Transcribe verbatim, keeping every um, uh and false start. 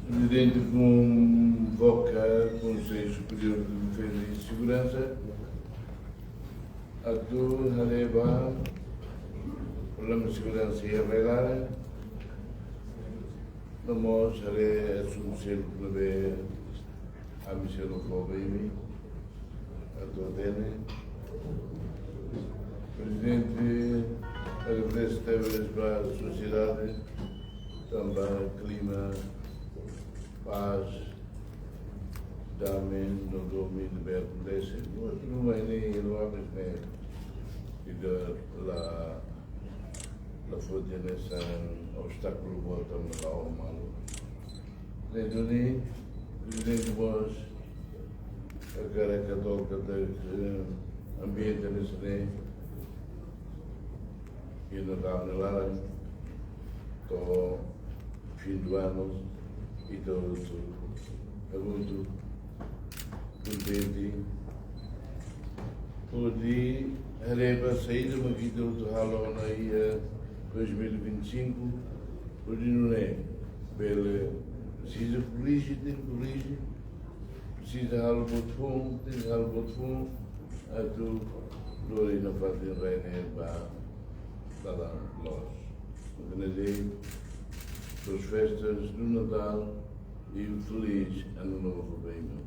Prezidente konvoka Konsellu Superiór de Defeza e Seguransa atu haree ba problema seguransa iha rai-laran, no mós haree asuntu seluk ne'ebé ami sei fó ba imi atu atende. Prezidente agradese tebes ba sosiedade tanba klima pás, dame no domin ne'ebé akontese. Buat ruma ne'e, renováveis ne'e, ida la, la foti hanesan obstákulu boot tanba la'o malu. Ne'e duni, Prezidente mós hakarak hato'o katak, eh, ambiente hanesan ne'e iha Natál nia laran to'o fim do ano, ita hotu hamutuk kontente hodi haree ba saida mak ita hotu halo ona iha dois mil e vinte e cinco, hodi nune'e bele, presiza korrije, tenke korrije, presiza halo buat foun, tenke halo buat foun, atu lori nafatin rai ne'e ba dalan loos. Mak ne'e de'it, boas festas do Natal e um feliz ano novo ba imi.